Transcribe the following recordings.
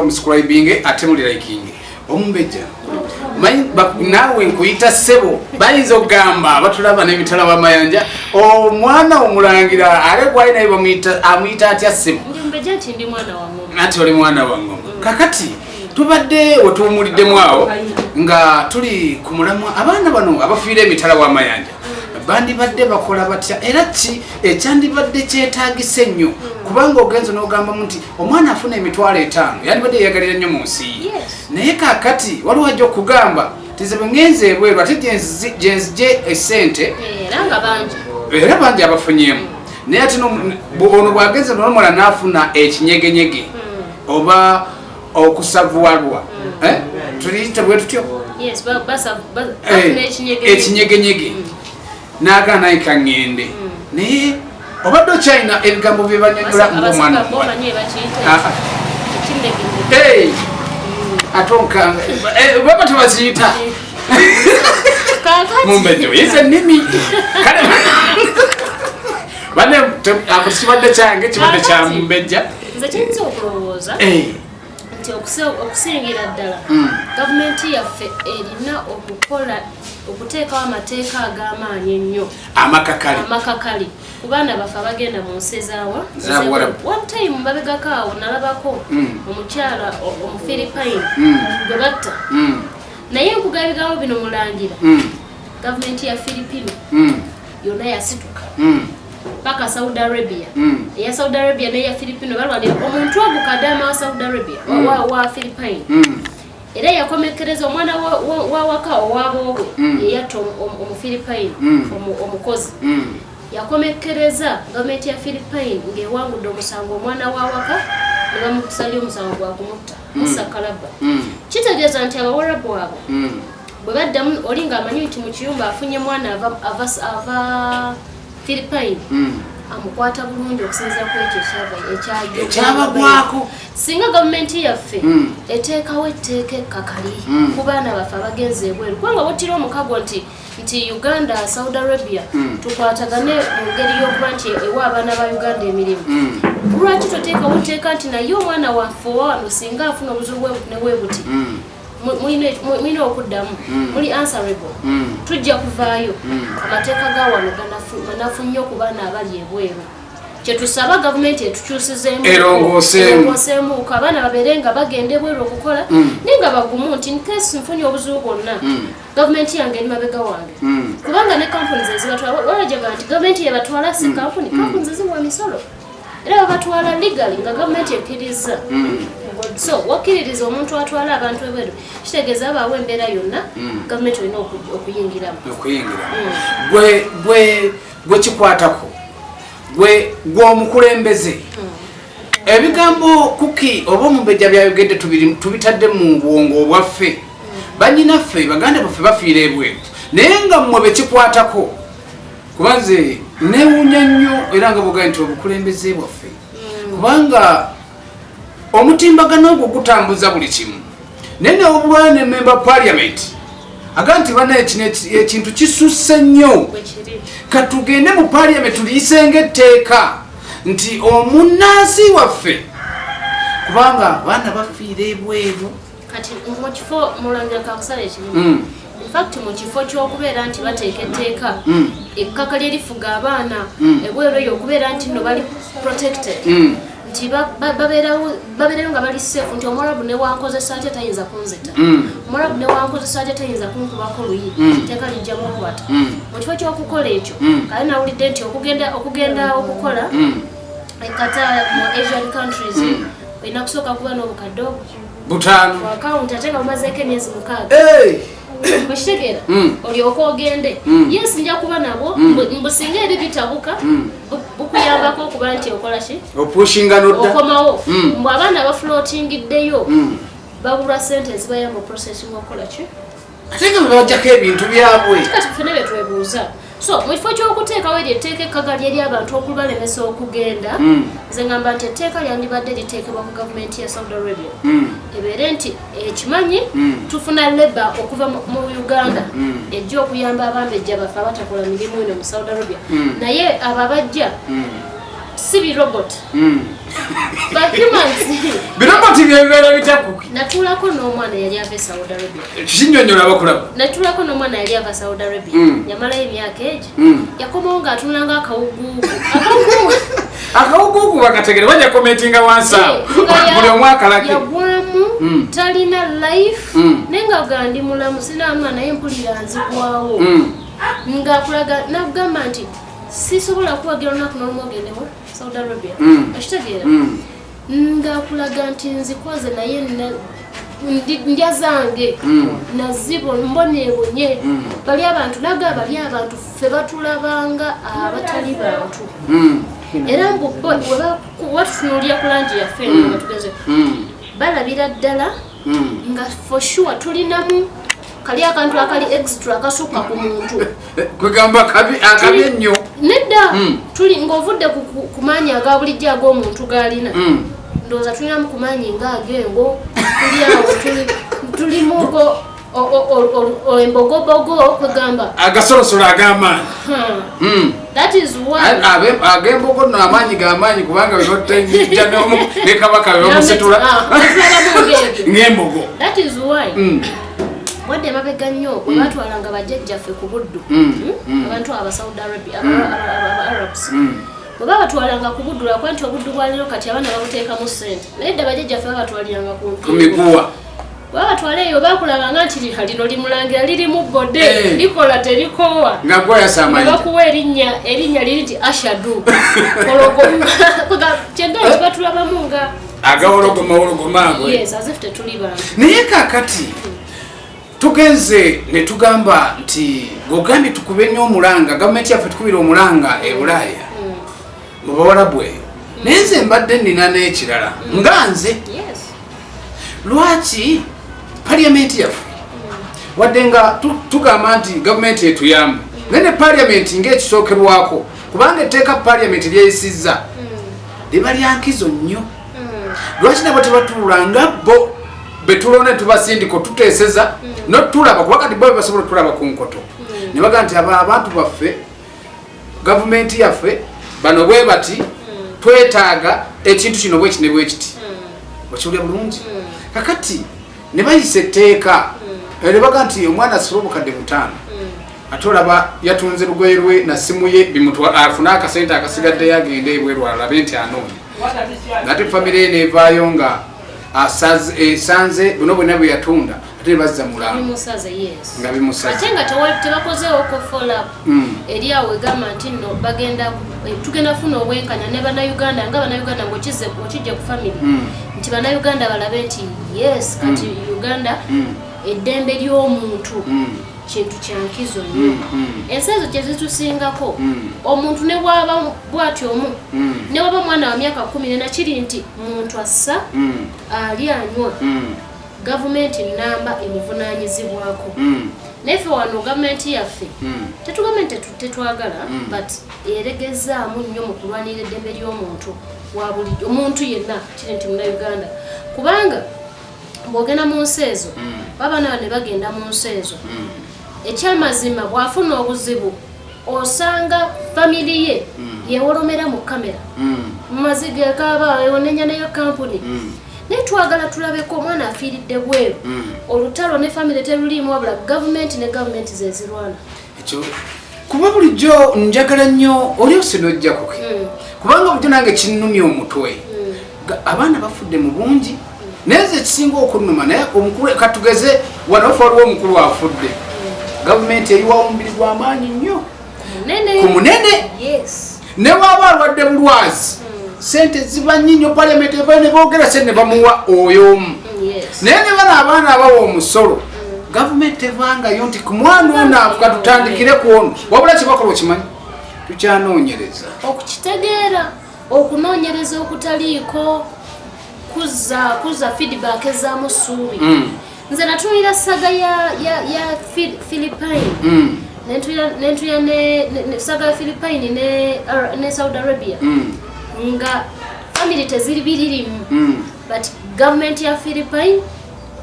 Subscribing ate muli liking. Omumbejja, naawe nkuyita ssebo, bayinza okugamba batulaba n'emitala w'amayanja, omwana omulangira ale gwali naye bamuyita, amuyita atya ssebo? Anti oli mwana wa ngoma. Kakati tubadde wetuwumuliddemu awo nga tuli ku mulamwa, abaana bano abafiira emitala w'amayanja bandibadde bakola batya, era ki ekyandibadde kyetagisa ennyo? Kubanga ogenza n'ogambamu nti omwana afuna 50,000 yandibadde yeyagalira nnyo mu nsi ye. Naye kakati waliwo ajja okugamba tize bwe ngenze ebweru ate gyenzije esente. Era bangi abafunyemu, naye ate ono bwagenze nomala n'afuna ekinyegenyege oba okusavuwalwa, eh? Tuliyita bwe tutyo ekinyegenyege, n'agaana naye kaŋŋende. Naye obadde okyalina ebigambo bye banyonyola ng'omwana. Ate onkanga baba tebakiyita mumbejjo yize ennimi. Kale bane, ako kibadde kyange, kibadde kya mumbejja. Nze kiyinza okulowooza nti okusingira ddala gavumenti yaffe erina okukola, okuteekawo amateeka ag'amaanyi ennyo amakakali, amakakali ku baana baffe abagenda mu nsi ezaawa. One time mabegako awo nalabako omukyala Omufiripine gwe batta, naye nkuga ebigambo bino mulangira, gavumenti ya Filipino yonna yasituka paka Saudi Arabia. Eya Saudi Arabia neya Filipino balwanira omuntu ogwo kadaama wa Saudi Arabia, wa Philippine. Era yakomekereza omwana wa waka owaboobwe yeyatta Omufilipine omukozi. Yakomekereza gavumenti ya Philippine ng'ewangudde omusango, omwana wa waka ne bamusalira omusango gwa kumutta, Musa Kalaba. Kitegeeza nti abawarabu abo bwe baddamu oli ng'amanyi nti mu kiyumba afunye mwana ava Philippine, amukwata bulungi okusinziira ku ekyo ekyabagwako. Singa gavumenti yaffe eteekawo etteeka ekkakali ku baana baffe abagenze ebweru, kubanga wottira omukago nti Uganda, Saudi Arabia tukwatagane mu ngeri y'okuba nti ewa abaana ba Uganda emirimu, lwaki toteekawo tteeka nti naye omwana waffe owa wano singa afuna obuzibu ne bwe buti, mulina okuddamu, muli answerable, tujja kuvaayo? Amateeka ga wano manafu nnyo ku baana abali ebweru. Kyetusaba gavumenti etukyusizeemu, erongooseemu abaana babeere nga bagenda ebweru okukola, naye nga bagumu nti nkesi nfunye obuzibu bwonna, gavumenti yange eri mabega wange, kubanga ne kampuni zezibatwala walajaga nti gavumenti yebatwala, si kampuni. Kampuni zeziwa emisolo era babatwala legally nga gavumenti ekkiriza. So wakkiririza omuntu atwala abantu ebweru, kitegeeza abaawo embeera yonna gavumenti olina okuyingiramu. Okuyingiramu. Gwe kikwatako, gwe gwe omukulembeze, ebigambo kuki oba omumbejja byayogedde tubitadde mu bwongo obwaffe. Banyinaffe, baganda baffe bafiira ebweru, naye nga mmwe bekikwatako, kuba nze newuunya nnyo era nga bwogaa nti obukulembeze bwaffe, kubanga omutimbagano ogwo gutambuza buli kimu, naye newobulwana ne member parliament aga nti bana kino ekintu kisusse nnyo, katugende mu parliament tuliyisenga etteeka nti omunansi waffe, kubanga abaana bafiira ebweru. Kati mukifo mulangira kakusala ekimu, infact mu kifo ky'okubeera nti bateeka etteeka ekkaka lyerifuga abaana ebweru eyo okubeera nti nno bali protected, nti babeerayo nga bali safe, nti omuwarabu newankozesa atya tayinza kunzita, omuwarabu newankozesa atya tayinza kunkubako luyi, teeka lijja mukwata. Mu kifo ky'okukola ekyo, kale nawulidde nti okugenda okukola ekata mu Asian countries olina kusooka kuba n'obukadde obwo 5 akawunti, ate nga bumazeeko emyezi 6. Okitegeera? Olyoka ogende. Yes, nja kuba nabwo, mbusinga eri bitabuka, bukuyambako okuba nti okola ki? Opushinga nodda. Okomawo. Mbu abaana bafloatingiddeyo, babulwa sente ezibayamba processing okukola ki? Ate nga bebajjako ebintu byabwe. Kati ffene betwebuuza. So mu kifo ky'okuteekawo eryo etteeka ekkagali eri abantu okubalemesa okugenda, nze ngamba nti etteeka lyandibadde liteekebwa ku gavumenti ya Saudi Arabia, ebeere nti ekimanyi tufuna labour okuva mu Uganda ejja okuyamba abambejja baffe abatakola mirimu eno mu Saudi Arabia, naye abo abajja Si birobot. But humans. Birobot byebibeera bitya kuki? Natuulako n'omwana yali ava e Saudi Arabia. Kinyonyola abakulaba. Natuulako n'omwana yali ava Saudi Arabia. Yamalayo emyaka egyo. Yakomawo ng'atunula ng'akawuguugu. Akawuguugu. Akawuguugu bakategere, bajja commentinga wansi awo. Buli omu akalake. Yagwamu, talina life, naye nga ga ndi mulamu, sina mwana, naye mpulira nzigwawo. Ng'akulaga n'agamba nti sisobola kuwagira olunaku n'olumu ogendewo Saudi Arabia. Okitegeera? Ng'akulaga nti nzikoze, naye ndya zange nazibo mbonebonye. Bali abantu naga bali abantu ffe batulabanga abatali bantu. Era mbu bo watutunuulira ku langi yaffe eno nga tugeze, balabira ddala nga for sure tulinamu kali akantu akali extra akasukka ku muntu. Kwegamba akabi ennyo. Nedda, tuli ng'ovudde ku maanyi aga bulijjo ag'omuntu g'alina. Ndowooza tulinamu ku maanyi ng'agengo, tuli awo tulimugo embogobogo, kwegamba agasolosolo ag'amaanyi. That is why Ag'embogo nno amaanyi g'amaanyi, kubanga bebatajja ne kabaka bebamusitula Batulabamu ng'ebyo. ng'embogo. That is why wadde emabega nnyo bwe batwalanga bajjajjaffe ku buddu, abantu aba Saudi Arabia, aba Arabs, bwe babatwalanga ku buddu, lwakuba nti obuddu bwa leero kati abaana babuteekamu ssente, naye dda bajjajjaffe babatwaliranga ku ku miguwa. Bwe babatwala eyo, bakulabanga nti lino limulangira lirimu bode, likola terikowa. Nga gwayasamayinja. Bakuwa erinnya liri nti ashadu ologoma, kyenda nti batulabamu nga agawologoma wologoma ago. Yes, as if tetuli bantu. Naye kakati tugenze ne tugamba nti gogambye tukube nnyo omulanga, gavumenti yaffe tukubira omulanga e Bulaaya, mu bawalabu eyo. Naye nze mbadde nina n'ekirala nga nze, lwaki paliyamenti yaffe, wadde nga tugamba nti gavumenti etuyambe, naye ne paliyamenti ng'ekisookerwako, kubanga etteeka paliyamenti lyeyisizza liba lya nkizo nnyo, lwaki nabo tebatuula nga bo betulonda tubasindika otuteeseza notulaba? Kuba kati bo bebasobola otulaba ku nkoto ne bagaa nti aba abantu baffe, gavumenti yaffe, bano bwe bati, twetaaga ekintu kino bweki ne bwekiti. Okiwulira bulungi? Kakati ne bayisa etteeka ne baga nti omwana asula 5000, ate olaba yatunze lugoye lwe na simu ye, afune akasente akasigaddeyo agende ebweru alabe nti anoonya. Ate famire ye nevaayo nga esanze buno bwonna bwe yatunda, ate ne bazza mulambo. Bimusaze, yes. Nga bimusaze. Ate nga tebakozeewoko follow up eri awo egamba nti nno bagenda tugenda kufuna obwenkanya ne Bannayuganda, nga Bannayuganda ng'okizze okijja ku family, nti Bannayuganda balabe nti yes, kati Uganda eddembe ly'omuntu kintu kya nkizo nnyo. Ensi ezo kye zitusingako, omuntu ne bwaba bw'ati omu, ne waba mwana wa myaka 14, kiri nti muntu assa, ali anywa, gavumenti namba emuvunaanyizibwako. Naye ffe wano gavumenti yaffe, tetugambe nti tetwagala, but eregezaamu nnyo mu kulwanirira eddembe ly'omuntu wa bulijjo, omuntu yenna kiri nti Munnayuganda. Kubanga bw'ogenda mu nsi ezo, babaana ne bagenda mu nsi ezo, ekyamazima bw'afuna obuzibu osanga family ye yewolomera mu kamera, mu maziga, ekaaba, onenya neyo kampuni. Naye twagala tulabeko omwana afiiridde bweru, olutalo ne family teruliimu, wabula gavumenti ne gavumenti zezirwana. Ekyo kuba bulijjo njagala nnyo oli osinojja kuke, kubanga bulijjo nange kinnumya omutwe. Abaana bafudde mu bungi, naye nze ekisinga okunnuma, naye omukulu, katugeze wano ofe waliwo omukulu afudde, gavumenti eyiwawo omubiri gw'amaanyi nnyo munene. Ku munene. Ne waaba alwadde bulwazi, sente ziba nnyo, parliament evayo ne boogera sente ne bamuwa oyo omu. Naye ne bano abaana abawa omusolo, gavumenti tevangayo nti ku mwana ono afuka tutandikire ku ono, wabula kyebakola okimanyi, tukyanoonyereza. Okukitegeera, okunoonyereza okutaliiko kuzza feedback ezaamu ssuubi. Nze natuulira saga ya Philippine, nentulira ne saga ya Philippine ne Saudi Arabia, nga family teziri biririmu, but gavumenti ya Philippine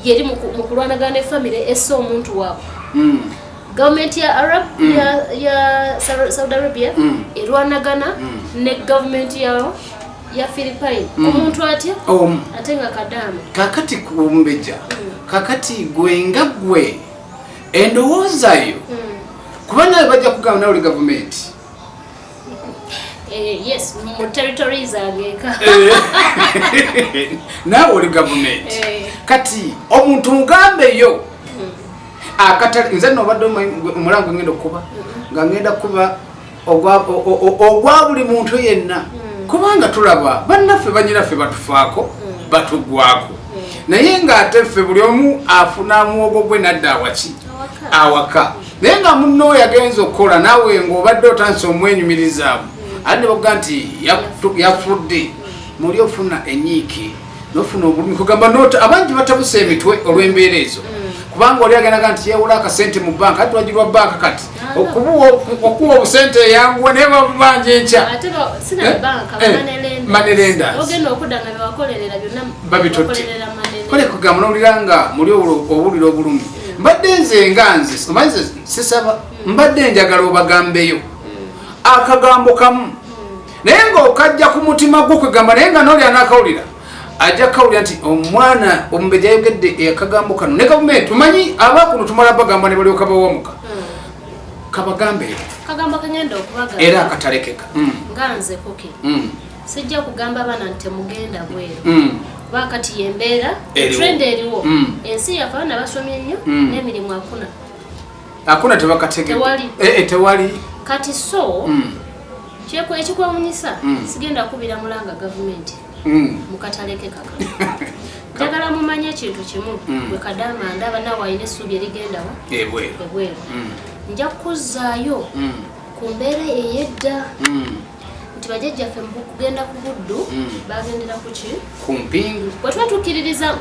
yeri mu kulwanagana ne family esse omuntu waabwe. Gavumenti ya Arab, ya Saudi Arabia erwanagana ne gavumenti ya Philippine. Omuntu atya ate nga kadaama. Kakati kumbeja, kakati gwe nga gwe endowoozayo, kuba nawe bajja kugamba nawe oli gavumenti. Yes, mu territory zange eka. Naawe oli gavumenti. Kati omuntu mugambeyo akatale, nze nno obadde omulango ngenda okukuba, nga ngenda kuba ogwa buli muntu yenna, kubanga tulaba bannaffe banyinaffe batufaako, batugwako, naye ng'ate ffe buli omu afuna muwogo gwe nadda awaki awaka, naye nga munno yagenza okukola naawe ng'obadde otandise omwenyumirizaamu, ate ne bakuga nti yafudde, muli ofuna enyiike nofuna obulumi, kugamba nota abangi batabuse emitwe olw'embeera ezo, kubanga oli agendaga nti yeewula akasente mu banka, ate wagirwa banka kati okuwa obusente eyanguwa, naye babubanja enkya. Money lenders. Babitutte kale, kugamba nowulira nga muli owulira obulumi. Mbadde nze nga nze omanyi nze sisaba, mbadde njagala obagambeyo akagambo kamu, naye ng'okajja ku mutima gwo, kwegamba naye nga noli anaakawulira ajja kukawulira nti omwana omumbejja ayogedde akagambo kano ne gavumenti. Omanyi abakuno tumala bagamba ne balyoka bawamuka. Kabagambeyo. Kagambo kengenda okubagamba era akatalekeka. Nga nze Koki, sijja kugamba abaana nti temugenda bweru, kuba kati yembeera trend eriwo. Ensi yaffe abaana basomye nnyo, n'emirimu akuna. Akuna, tebakategedde. Tewali. Tewali. Kati so ekikwewunyisa, sigenda kubira mulanga gavumenti mukataleke kaka. Njagala mumanye ekintu kimu: bwe kadaama ndaba naawe alina essuubi erigendawa ebweru. Ebweru. Nja kuzzaayo ku mbeera ey'edda nti bajjajjaffe mu kugenda ku Buddu bagendera ku ki? Ku mpingu. Bwe tuba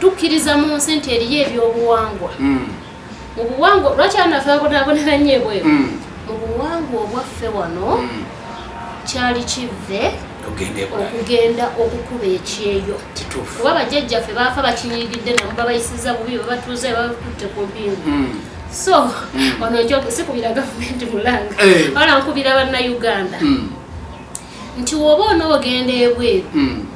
tukkiriza mu nsi nti eriyo ebyobuwangwa, mu buwangwa, lwaki abanaffe babonaabonera nnyo ebweru? Mu buwangwa obwaffe wano, kyali kive ogenda ebulaaya okugenda okukuba ekyeyo. Kuba bajjajjaffe baafa bakinyigidde, namu babayisiza bubi, babatuuze, babakutte ku mpingu. So ono njo sikubira gavumenti mulanga, wala nkubira bannayuganda nti woba onoogenda ebweru,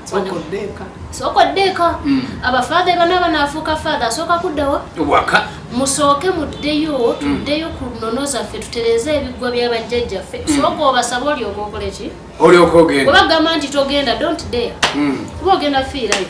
sooka oddeeka. Sooka oddeeka. Abafaathe bana banaafuuka father, asooka kuddawa? Waka. Musooke muddeyo, tuddeyo ku nnono zaffe, tutereeze ebiggwa by'abajjajjaffe. Sooka obasaba, olyoka okole ki? Olyoka ogenda. Bwe bagamba nti togenda, don't dare, kuba ogenda fiirayo.